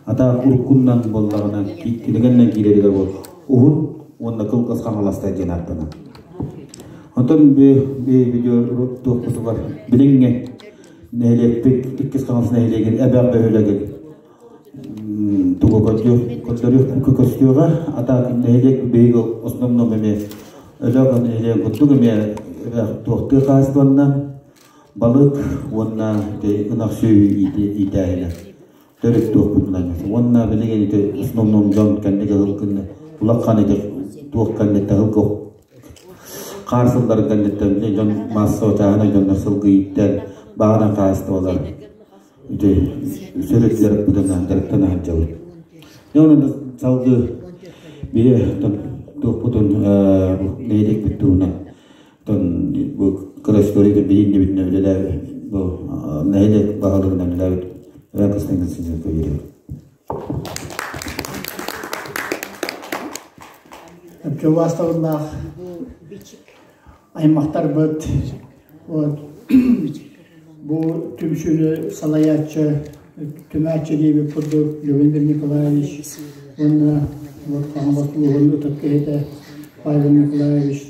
Ата уруккуннан буоллаҕына кинигэннэн киирэригэр буол уһун уонна кылгас хаҥаластар диэн ааттанар. Онтон видео туохпутугар билиҥҥи нэһилиэкпит иккис хаҥалас нэһилиэгин эбээх бөһүөлэгин тугу көрдөрүөх көстүөҕэ ата нэһилиэк биһиги основном эмиэ Өлөөх нэһилиэгин курдук эмиэ эбээх туохтуу хаһаайыстыбаннан балык уонна ынах сүөһү иитээһинэ төрүт туохпутунан уонна билигин ити основном дьон кэнники ыһыл улахан ити туох кэнниттэн ыһылга хаар сылларын кэнниттэн били дьон массовый чааһынай дьоннор сылгы ииттэн баҕанан хаһаайыстыбалар ити сүрүт дьарыкпытынан дьарыктана сылдьабыт. Дьэ онон салгыы биһи туохпутун нэһилиэкпит туһунан Оттон бу кыра история биһиги үлэлээбит бу нэһилиэк баһылыгынан үлэлээбит Иван Константинович биэрэбит. Чугастабыллаах аймахтарбыт вот бу түмсүүнү салайааччы түмээччи диэбит курдук Любомир Николаевич уонна вот Хаҥалас улууһун ытык киһитэ Павел Николаевич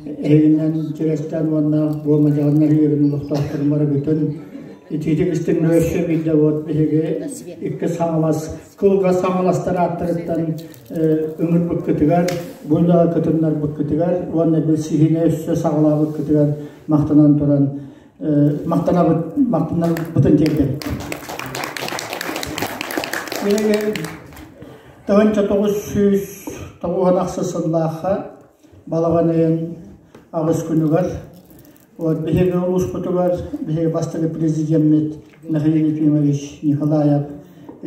Эһигинэн чирэстээн уонна буомадьаҕын нэһилиэгин олохтоохторун барыгытын итиитик истиҥ өссө биирдэ вот биһиги икки Хаҥалас кылгас Хаҥаластар ааттарыттан ыҥырбыккытыгар, бу үлэҕэ кытыннарбыккытыгар уонна билсиһиини өссө саҕалаабыккытыгар махтанан туран махтанабыт махтанарбытын тиэрдэбит. Биһиги 1998 сыллаахха балаҕан ыйын аҕыс күнүгэр вот биһиги улууспутугар биһиги бастакы президеммит Михаил Ефимович Николаев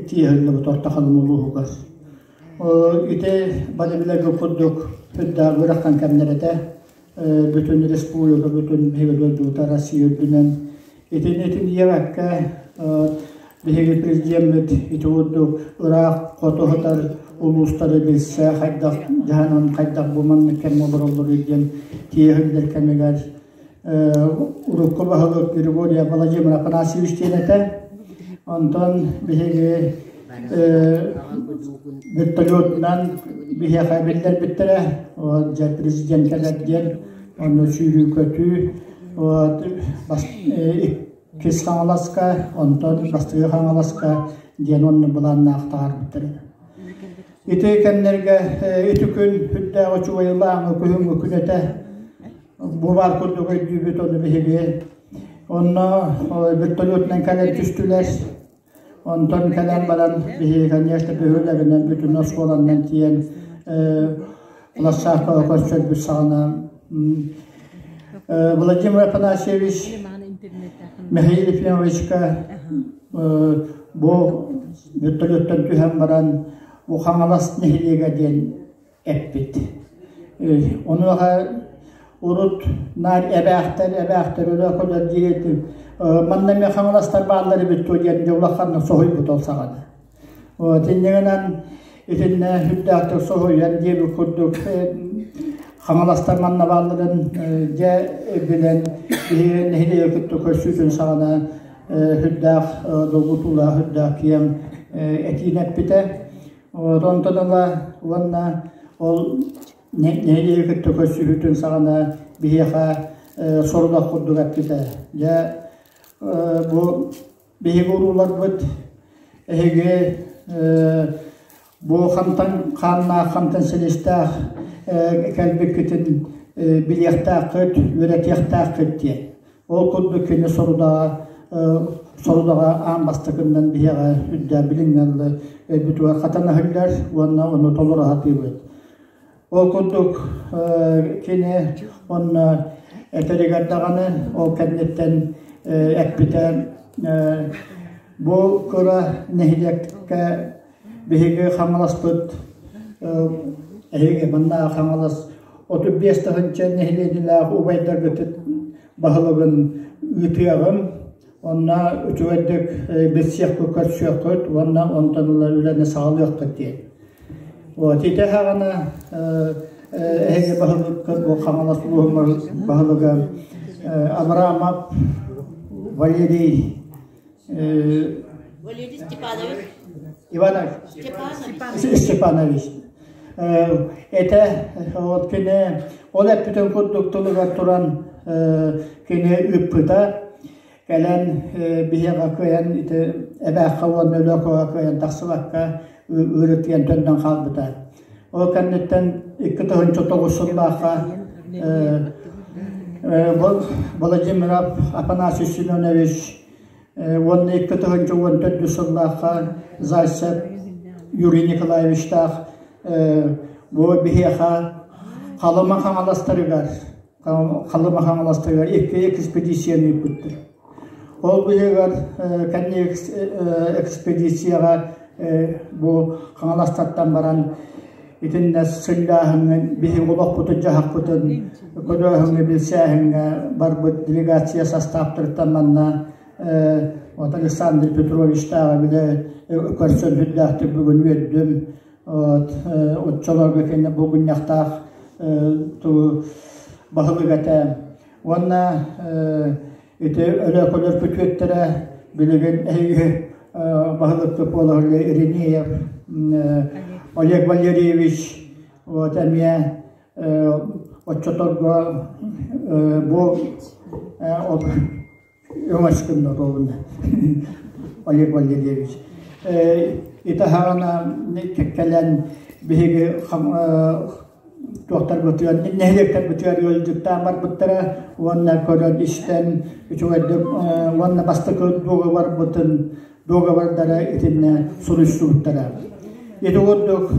тиэһиллибит Орто Халыма улууһугар. Ити бары билэргэ курдук үрдээх ыарахан кэмнэр этэ. Бүтүн республика, бүтүн биһиги дойдубута Россия үрдүнэн Итини итинниэбэккэ биһиги президеммит ити курдук ыраах хоту сытар улуустары билсэ хайдах дьаһанан хайдах бу маннык кэмҥэ олороллоруй диэн тиэһиллэр кэмигэр урукку баһылык Григорий Владимир Афанасьевич диэн этэ. Онтон биһиги вертолетунан биһиэхэ биллэрбиттэрэ дьэ президент кэлэр диэн онно сүүрүү-көтүү иккис Хаҥаласка, онтон Бастакы Хаҥаласка диэн онно былааннаах таһаарбыттар. Ити кэмнэргэ ити күн үрдээх үчүгэй ылааҥы күһүҥҥү күн этэ. Бу баар курдук өйдүүбүт ону биһиги. Онно вертолетунан кэлэн түстүлэр. Онтон кэлэн баран биһиги, конечно, бөһүөлэгинэн бүтүн оскуоланнан тиийэн площадкаҕа көрсөрбүт саҕана Владимир Афанасьевич Михаил Ефимовичка бу вертолеттан түһэн баран бу Хаҥалас нэһилиэгэ диэн эппит. Онуоха урут наар эбээхтэр, эбээхтэр өрө көтөр диир этим. Манна эмиэ хаҥаластар бааллар эбит дуо диэн дьэ улаханнык соһуйбут ол саҕана. Вот иннигинэн итиннэ үрдээхтик соһуйан диэбит курдук хаҥаластар манна баалларын дьэ билэн биһиги нэһилиэги кытта көрсүүтүн саҕана үрдээх долгутуулаах үрдээх киэҥ этиини эппитэ. Онтон ыла уонна ол нэһилиэги кытта көрсүһүүтүн саҕана биһиэхэ сорудах курдук эппитэ. Дьэ, бу биһиги урууларбыт эһиги бу хантан хааннаах, хантан силистээх кэлбиккитин билиэхтээххит, үөрэтиэхтээххит диэн. Ол курдук кини сорудаҕа сорудаҕа аан бастакыннан биһиэхэ үрдээн билиҥҥэ өйбүтүгэр хатан аһыллар уонна ону толоро сатыыбыт. Ол курдук кини онно этэригэр даҕаны ол кэнниттэн эппитэ бу кыра нэһилиэккэ биһиги Хаҥаласпыт эһиги манна Хаҥалас 35 тыһыынча нэһилиэнньэлээх убайдаргытыт баһылыгын ыытыаҕым онно үчүгэйдик билсиэххит көрсүөххүт уонна онтон ыла үлэни саҕалыаххыт диэн вот ити саҕана эһиги баһылыккыт бу Хаҥалас улууһун баһылыга Абрамов Валерий Валерий Степанович. Иванович Степанович этэ вот кини ол эппитин курдук тылыгар туран кини ыппыта кэлэн биһиэхэ кыайан ити эбээххэ уонна Өлөкөҕө кыайан тахсыбакка ыарытыйан төннөн хаалбыта. Ол кэнниттэн 2009 сыллаахха Владимиров Афанасий Семенович уонна 2014 сыллаахха Зайцев Юрий Николаевичтаах бу биһиэхэ Халыма Хаҥаластарыгар Халыма Хаҥаластарыгар икки экспедицияны ыыппыттар. Ол быыһыгар кэнники экспедицияҕа бу Хаҥаластартан баран итиннэ сыллааһыҥҥа биһиги олохпутун-дьаһахпытын көрөөһүҥҥэ, билсээһиҥҥэ барбыт делегация састааптарыттан манна вот Александр Петровичтааҕы бile көрсөн сүрдээхтик бүгүн үөрдүм. Вот оччолорго кэннэ булгунньахтаах ту баһылык этэ. Уонна ити өлөкөлөр күтүөттэрэ билигин эһиги баһылыкка буолар Иринеев Олег Валерьевич вот эмиэ оччоторго бу өҥөскүн норуобуна Олег Валерьевич итаһаҕына кэлэн биһиги туохтарбытыгар нэһилиэктэрбитигэр ыалдьыттаан барбыттара уонна көрөн истэн үчүгэйдик уонна бастакы дуогабарбытын дуогабардара итиннэ суруйсубуттара. Ити курдук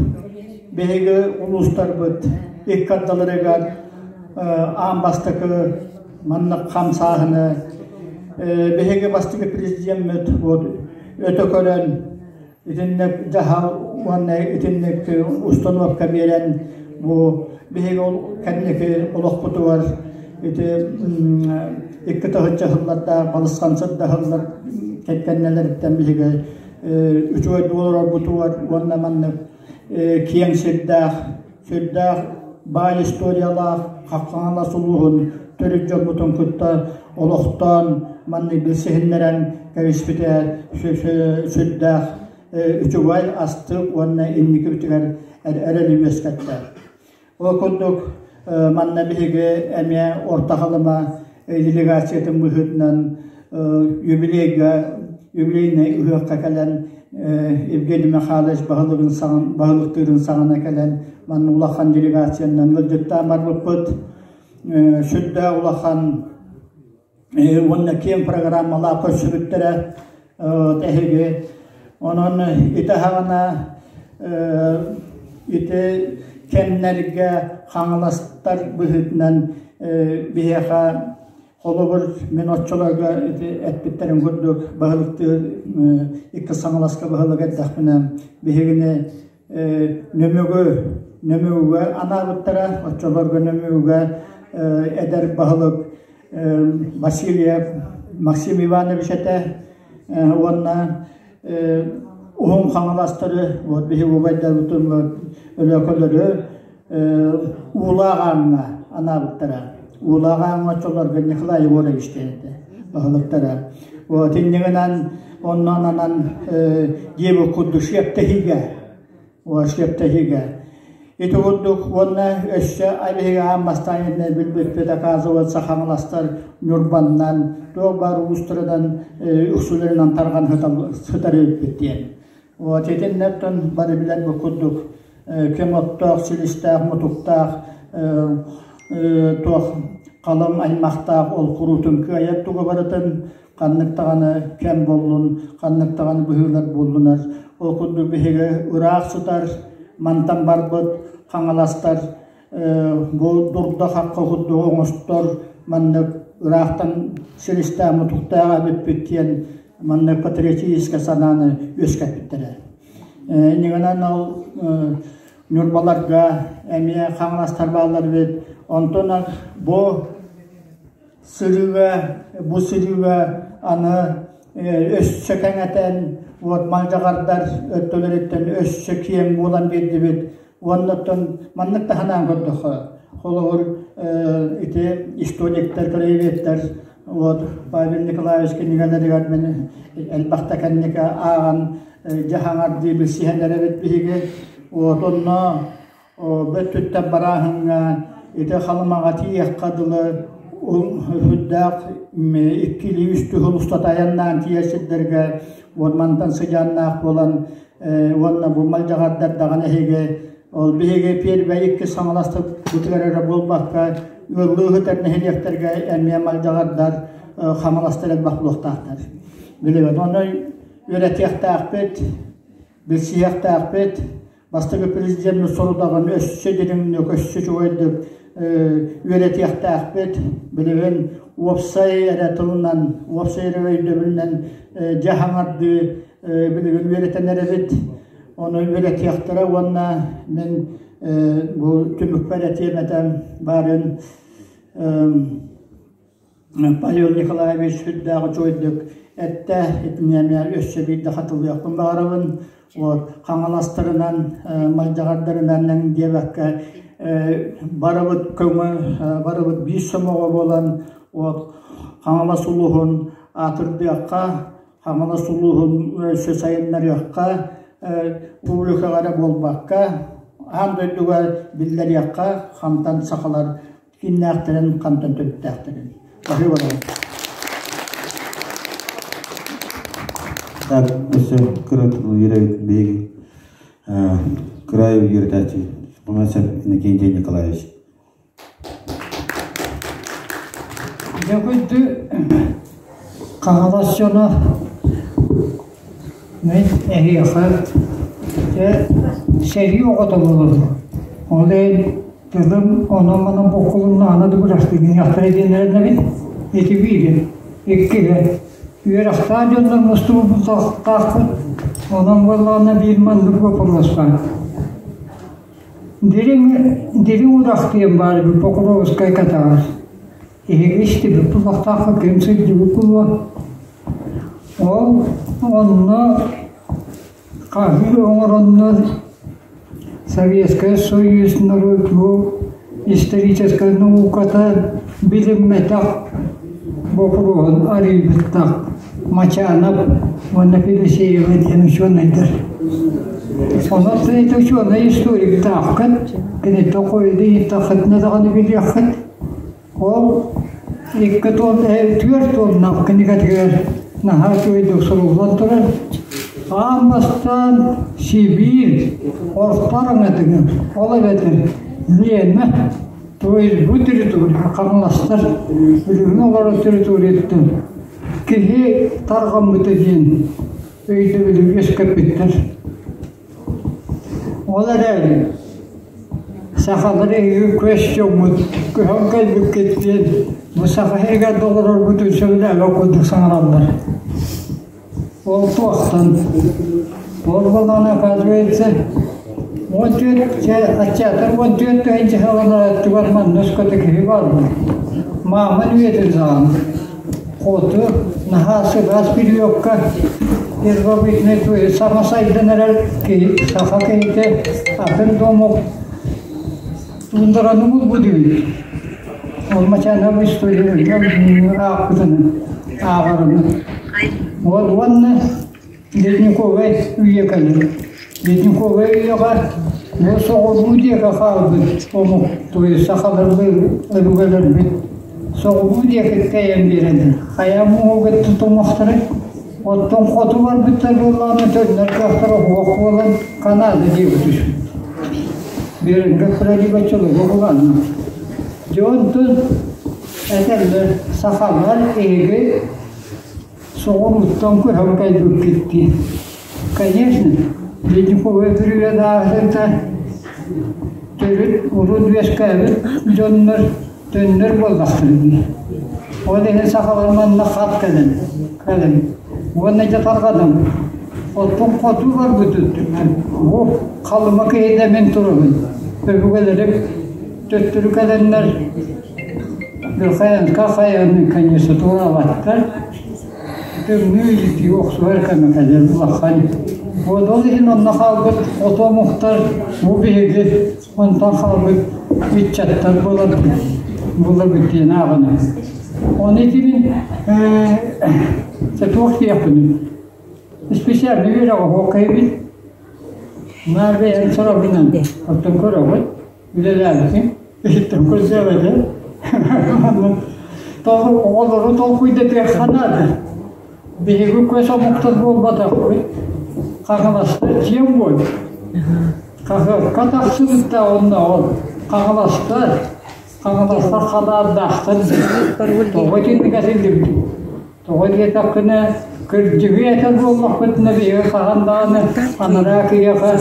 биһиги улуустарбыт икки ардыларыгар аан бастакы маннык хамсааһыны биһиги бастакы президеммит вот өтө көрөн итинник дьаһал уонна итинник установка биэрэн бу биһиги ол кэнники олохпутугар ити 2 тыһыынча сыллардаах балысхан сырдаһыллар кэннэлэриттэн биһиги үчүгэй олорорбутугар уонна маннык киэҥ сирдээх сүрдээх баай историялаах Хаҥалас улууһун төрүт дьоммутун кытта олохтоон маннык билсиһиннэрэн кэбиспитэ сүрдээх үчүгэй астык уонна инникибитигэр эрэли үөскэттэ. Ол курдук манна биһиги эмиэ Орто Халыма делегациятын быһыытынан юбилейга юбилейнай ыһыахха кэлэн Евгений Михайлович баһылыгын саҕан баһылыктыырын саҕана кэлэн манна улахан делегациянан ыалдьыттаан барбыппыт. Сүрдээх улахан уонна киэҥ программалаах көрсүбүттэрэ эһиги. Онон ити аһаҕана ити кэмнэргэ хаҥаластар быһыытынан биһиэхэ холобур мин оччолорго ити эппиттэрин курдук баһылыктыы икки Хаҥаласка баһылык эрдэхпинэ биһигини Нөмүгү Нөмүгүгэ анаабыттара оччолорго Нөмүгүгэ эдэр баһылык Васильев Максим Иванович этэ уонна Уһун Хаҥаластары вот биһиги убайдарбытын Өлөөкөлөрү Уулаах Ааҥҥа анаабыттара. Уулаах Ааҥҥа оччолорго Николай Егорович диэн этэ баһылыктара. Вот иннигинэн онно ананан диэбит курдук шиэптэһиигэ шиэптэһиигэ ити курдук уонна өссө биһиги аан бастаан иннэ билбиппит оказывается хаҥаластар Ньурбаннан туох баар уустарынан үксүлэринэн тарҕан сытар эбиппит диэн. Вот итиннэртэн бары билэр бу курдук кэм оттоох, силистээх, мутуктаах туох халыҥ аймахтаах ол куруутун кыайар тугу барытын ханнык даҕаны кэм буоллун, ханнык даҕаны быһыылар буоллунар. Ол курдук биһиги ыраах сытар, мантан барбыт хаҥаластар бу дурда-хахха курдук оҥостор маннык ыраахтан силистээх мутуктаах эбиппит диэн маннык патриотическай санааны үөскэппиттэрэ. Иннигинэн ол Ньурбаларга эмиэ хаҥаластар бааллар эбит. Онтон бу сырыыга, бу сырыыга аны өссө кэҥэтэн, вот малдьаҕардар өттүлэриттэн өссө киэҥ буолан биэрдибит. Уонна оттон маннык таһынан көрдөххө, холобур, ити историктар, краеведтэр вот Павел Николаевич кинигэлэригэр мин элбэхтэ кэнники ааҕан дьаһаҥардыы билсиһэн эрэбит биһиги. Вот онно бөттүттэн барааһыҥҥа ити Халымаҕа тиийиэххэ дылы үрдээх иккилии үстүү сыл устата айаннаан тиийэр сирдэргэ уон мантан сыдьааннаах буолан уонна бу малдьаҕардар даҕаны эһиги ол биһиги пиэрбэй иккис хаҥаластарбытыгар эрэ буолбакка ыаллыы ыһытар нэһилиэктэргэ эмиэ малдьаҕардар хаҥаластар элбэх буолуохтаахтар. Билэбин. Онно үөрэтиэхтээхпит, билсиһиэхтээхпит. Бастакы президеммит сорудаҕын өссө дириҥник, өссө үчүгэйдик үөрэтиэхтээхпит. Билигин уопсай эрэ тылынан, уопсай эрэ өйдөбүлүнэн дьаһаҥардыы билигин үөрэтэн эрэбит. Ону үөрэтиэхтэрэ уонна мин бу түмүкпэр этиэм этэ баарын Павел Николаевич сүрдээх үчүгэйдик эттэ, итини эмиэ өссө биирдэ хатылыахпын баҕарабын. Вот, хаҥаластарынан, малдьаҕардарынан диэбэккэ барыбыт көҥө, барыбыт биир сомоҕо буолан, вот, Хаҥалас улууһун аатырдыахха, Хаҥалас улууһун өссө сайыннарыахха, публикаҕа эрэ буолбакка, аан дойдуга биллэриэххэ, хантан сахалар кимнээхтэрин, хантан төрүттээхтэрин. Баһыыбаларын. Так, өссө кыра үөрэбит биһиги кыраайы үөрэтээччи Сумасев Иннокентий Николаевич. Дьэ Хаҥалас дьоно мин эһиэхэ дьэ сэрии оҕото буолабын. Ол иһин Тылым онон-манан буккулуннаҕына да бырастыгыныахтара диэн эрэнэбин. Ити биирин. Иккиһэ, үөрэхтээх дьоннор мустубутахтаахпыт. Онон буоллаҕына биир маннык боппуруос баар. Дириҥ, дириҥ удах диэн баар эбит Покровскай катаҕар. Эһиги истибит буллахтаахха ким сылдьыбыт буолуо. Ол онно Хаһыы оҥороннор Советскай Союз норуоту историческай науката билиммэтэх боппуруоһун арыйбыттах Мачанов уонна Федосеева диэн учуонайдар. Онон ити учуонай историктааххыт, киниттэн хойуду иһиттэххитинэ даҕаны билиэххит. Ол икки тон, түөрт тоннаах кинигэтигэр наһаа үчүгэйдик суруллан турар. Аан бастаан Сибиир орто араҥатыгар, ол эбэтэр Лена, то есть бу территория Хаҥаластар билигин олорор территорияттан киһи тарҕаммыта диэн өйдөбүлү үөскэппиттэр. Ол эрээри сахалар эһиги көс дьоммут, көһөн кэлбиккит диэн бу саха сиригэр да олорорбутун сөбүлээбэт курдук саҥараллар. Ол туохтан? Ол буоллаҕына, оказывается, 14 аччаатар 14 тыһыынча саҕалаатыгар манна өскөтө киһи баар буолар. Мааман үйэтин саҕана Хоту наһаа сылаас периодка первобытный то саҥа сайдан эрэр киһи саха киһитэ атын да омук туундараны булбут үһү. Ол мачаанабы история аахпытын ааҕарынан. Ол уонна Ледниковай үйэ кэлэр. Ледниковай үйэҕэ бу соҕуруу диэки хаалбыт омук, то есть сахаларбыт өбүгэлэрбит соҕуруу диэки тэйэн биэрэллэр. Хайа муоһугар тутумахтары, оттон хоту барбыттар буоллаҕына төннөр кыахтара суох буолан Канада диэки түспүт. Берингэ пролива буланна. Дьэ онтон этэллэр сахалар эһиги Соҕурууттан көһөн кэлбиккит дии. Конечно, Ледниковай бүрүйэн ааһыыта төрүт урут үөскээбит дьоннор төннөр буоллахтара дии. Ол иһин сахалар манна хат кэлэн, кэлэн уонна дьэ тарҕанан оттон хоту барбыт өттүнэн бу Халыма киһитэ мин турабын. Өбүгэлэрим төттөрү кэлэннэр Хайанка хайаны, конечно, туораабаттар. Тымныы илии охсуһар кэмэ кэлэр улахан. Вот ол иһин онно хаалбыт оту омуктар бу биһиги онтон хаалбыт ыччаттар буоларбыт буоларбыт диэн ааҕынабын. Ону ити мин туох диэхпиний? Специальный үөрэх оһуокайбыт. Наар бэйэм сорохпунан оттон көрөҕүт, үлэлээбитим, иһиттэн көрсөөбөтө. Оҕолору толкуйдатыахха наада. Биһиги көс омуктар буолбатахпыт. Хаҥаластар дьиэм буол. Хаһыакка тахсыбыта оннооҕор Хаҥаластар, Хаҥаластар хадаардаахтар тоҕо итинник этиллибит? Тоҕо диэтэххинэ, кырдьыгы этэр буоллахпытына биһиги хаһан даҕаны анараа киһиэхэ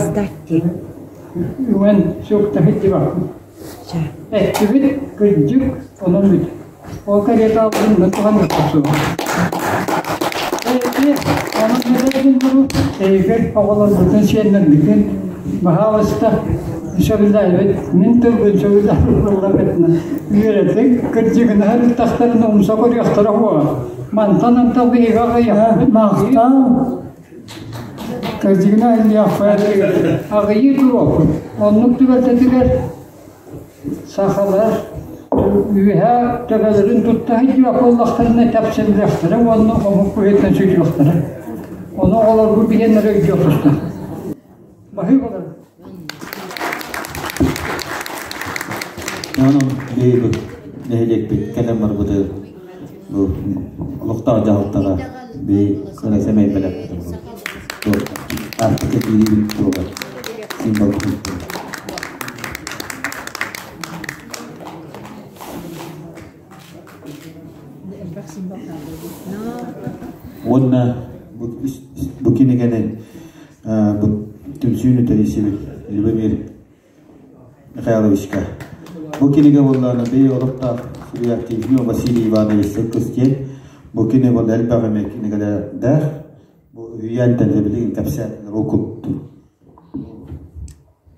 үҥэн сүктэ сылдьыбаппыт. Эттибит, кырдьык, онон бүт. Ол кэриэтэ албынна туһан тахсыбыт. Эти онон этэрбин дуу, эйигин оҕолорбутун, сиэннэрбитин баһаалыста сөбүлээбит, мин тылбын сөбүлээбит буоллаххытына үөрэтиҥ, кырдьыгын аһарыттахтарына умса көрүөхтэрэ уоҕа. Мантан антах биһиги аҕыйахпыт. Махтал. Кырдьыгына иллиэхпэр. Аҕыйыы туруохпут. Оннук түбэлтэтигэр Сахалар үөһээ төбөлөрүн тутта сылдьыбат буоллахтарына тэпсиллиэхтэрэ уонна омук быһыытынан сүтүөхтэрэ. Ону оҕолорбут билэннэр өйдүөх тустаах. Баһыыбалар. Онон биһиги нэһилиэкпит кэлэн барбыты бу олохтоох дьаһалтаҕа биһи кыра сэмэй бэлэхпит бу Арктика киириибит туоҕа символ Уонна бу кинигэни бу түмсүүнү тэрийсибит Любомир Михайловичка. Бу кинигэ буоллаҕына бэйэ олохтоох суруйааччы Василий Иванович Сыркыс диэн бу кинигэ буолла элбэх эмэ кинигэлэрдээх. Бу үһүйээнтэн билигин кэпсээн ол курдук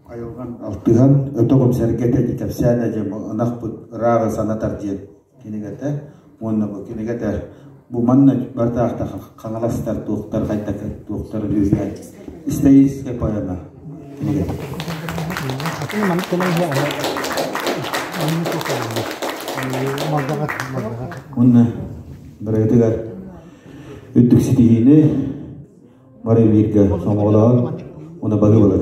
айылҕан алтыһан өтөҕүм сэргэтэ дии кэпсээнэ диэн бу ынахпыт ырааҕы санатар диэн кинигэтэ уонна бу кинигэтэ бу манна барытаахта хаҥаластар туохтар хайдах туохтар үһүйээн историческая поэма кинигэтэ. Уонна барытыгар үрдүк ситиһиини бары бииргэ сомоҕолоһон уонна бары болар.